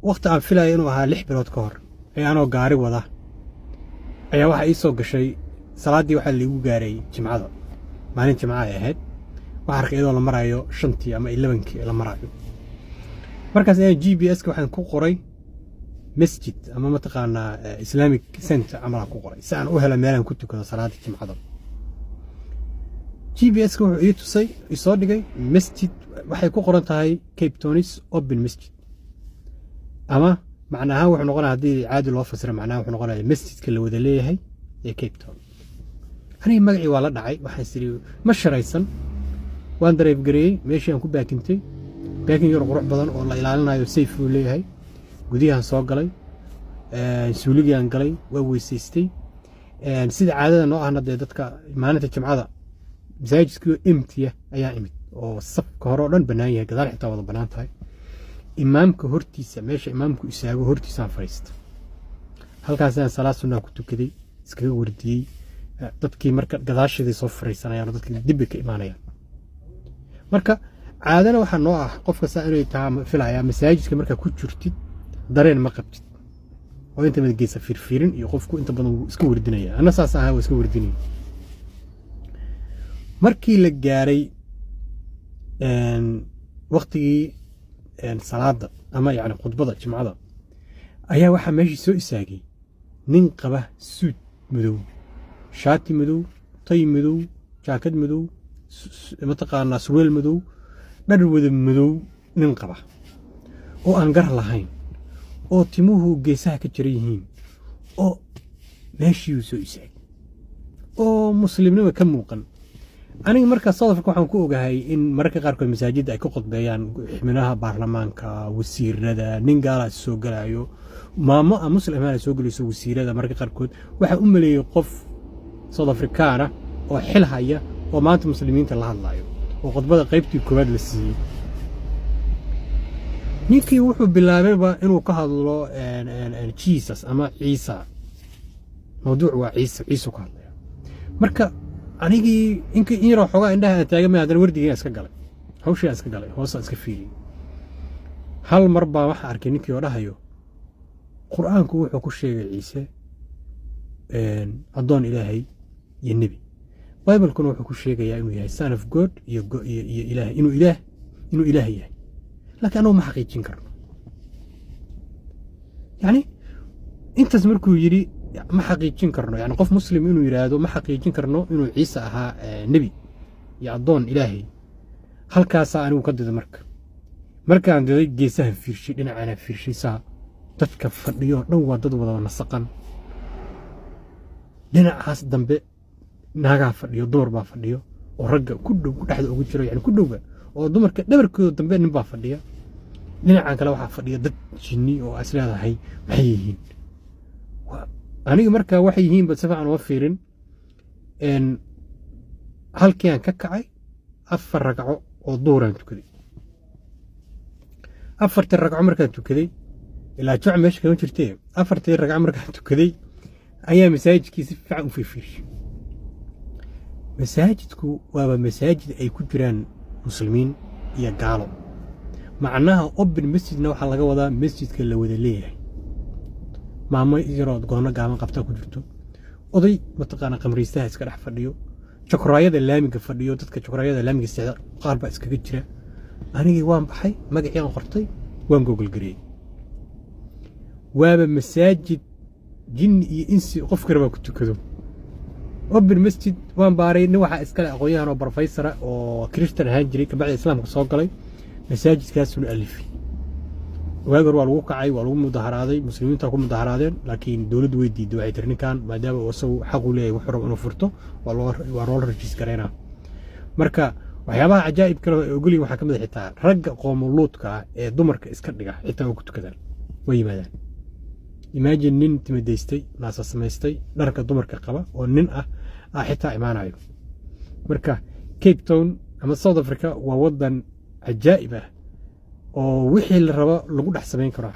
Waqti aan filaya inuu ahaa 6 bilood ka hor ee anoo gaari wada ayaa waxaa ii soo gashay salaaddii. Waxaa laigu gaaray Jimcada, maalin Jimca ay ahayd. Waxaa arkay iyadoo la marayo 5-tii ama 11-kii la marayo. Markaas ayaan GPS-ka waxaan ku qoray masjid ama mataqaanaa Islamic center camal aan ku qoray, si aan u helo meelaan ku tukado salaada Jimcada. GPS-ka wuxuu ii tusay, isoo dhigay masjid waxay ku qoran tahay Cape Town's Open Masjid, ama macna ahaan wuxuu noqonaya, haddii caadi loo fasiro, macnaha wuxuu noqonaya masjidka la wada leeyahay ee Cape Town. Aniga magacii waa la dhacay. Waxaan is iri ma sharaysan. Waan drive gareeyey, meeshii aan ku parking-tay, parking yar qurux badan oo la ilaalinayo, safe uu leeyahay. Gudiyahan soo galay, suuligiaan galay, waa weysaystay. Sida caadada noo ahna dee dadka maalinta Jimcada masaajidkii empty ah ayaa imid, oo safka hore oo dhan bannaan yahay, gadaal xitaa wada bannaan tahay. Imaamka hortiisa, meesha imaamku istaago hortiisaan fadhiista. Halkaasaan salaad sunnaa ku tukaday, iskaga wardiyey. Dadkii marka gadaasheeday soo fariisanayaan oo dadkii dib bay ka imaanayaan. Marka caadana waxaa noo ah qof kasta inay tahaa filayaa, masaajidka markaa ku jirtid dareen ma qabtid oo inta mad geesa fiirfiirin iyo qofku inta badan wuu iska wardinaya. Anna saas ahaa, waa iska wardinaya. Markii la gaaray waktigii salaada ama yacni khudbada Jimcada, ayaa waxaa meeshii soo istaagay nin qaba suud madow, shaati madow, tay madow, jaakad madow, mataqaanaa surweel madow, dhar wada madow, nin qaba oo aan gar lahayn oo timuhu geesaha ka jira yihiin, oo meeshiiuu soo istaagay oo muslimnima ka muuqan. Aniga marka South Africa waxaan ku ogahay in mararka qaarkood masaajidda ay ka qodbeeyaan xubnaha baarlamaanka, wasiirada, nin gaalaa soo galayo, maamo aan muslim ahaan soo gelayso, wasiirada. Mararka qaarkood waxaa u maleeyey qof South Afrikaana oo xil haya oo maanta muslimiinta la hadlayo oo khudbada qaybtii koowaad la siiyey. Ninkii wuxuu bilaabayba inuu ka hadlo Jesus ama Ciisa. Mawduuc waa Ciise, Ciise ka hadlaya. Marka anigii in yaroo xoogaa indhaha aan taagan, haddana wardigii iska galay, hawshii aan iska galay, hoosaan iska fiiriyey. Hal mar baa waxaa arkay ninkii oo dhahayo, "Qur'aanku wuxuu ku sheegay Ciise addoon Ilaahay iyo nebi, Biblekuna wuxuu ku sheegayaa inuu yahay son of God iyo Ilaah, inuu Ilaah yahay, laakiin anugu ma xaqiijin karno." Yacni intaas markuu yidhi, "Ma xaqiijin karno," yani qof muslim inuu yidhaahdo "Ma xaqiijin karno inuu Ciise ahaa nebi iyo addoon Ilaahay," halkaasaa anigu ka diday. Markaan diday, geesahan fiirshay, dhinacaana fiirshay, saa dadka fadhiyo dhan waa dad wada nasaqan. Dhinacaas dambe naagaa fadhiyo, dumar baa fadhiyo oo ragga ku dhow dhexda ugu jiro, yani ku dhowba oo dumarka dhabarkooda dambe nin baa fadhiya. Dhinacan kale waxaa fadhiya dad jinni oo is leedahay maxay yihiin. Aniga marka waxay yihiinba si fiican uma fiirin. Halkii aan ka kacay, afar ragco oo duhuraan tukaday. Afartii ragco markaan tukaday, ilaa juc meesha kama jirtee, afartii ragco markaan tukaday ayaa masaajidkii si fiican u fiirfiirshay. Masaajidku waaba masaajid ay ku jiraan muslimiin iyo gaalo. Macnaha open masjidna waxaa laga wadaa masjidka la wada leeyahay. Maamo yaroo goono gaaban qabtaa ku jirto, oday mataqaana qamriistaha iska dhex fadhiyo, jokoraayada laamiga fadhiyo, dadka jokoraayada laamiga seexda qaar baa iskaga jira. Anigii waan baxay, magacii aan qortay, waan Google gareeyey. Waaba masaajid jinni iyo insi qofka rabaa ku tukado. Open masjid waan baaray. Nin waxaa iskale aqoon-yahan oo professor-a oo Christian ahaan jiray, kabacdi Islaamka soo galay, masaajidkaasuna alifay. Waagi hore waa lagu kacay, waa lagu mudaharaaday, muslimiinta ku mudaharaadeen, laakiin dowladdu way diiday. Waxay tiri ninkan maadaama uu isagu xaq u leeyahay wuxuu rabo inuu furto, waa loo register gareynaa. Marka waxyaabaha cajaa'ib kale oo ay ogolyihin waxaa ka mid ah xitaa ragga qoomuluudka ah ee dumarka iska dhiga xitaa waa ku tukadaan, way yimaadaan. Imagine nin timadaystay, naasa samaystay, dharka dumarka qaba oo nin ah ah xitaa imaanayo. Marka Cape Town ama South Africa waa wadan cajaa'ib ah oo wixii la rabo lagu dhex samayn karo.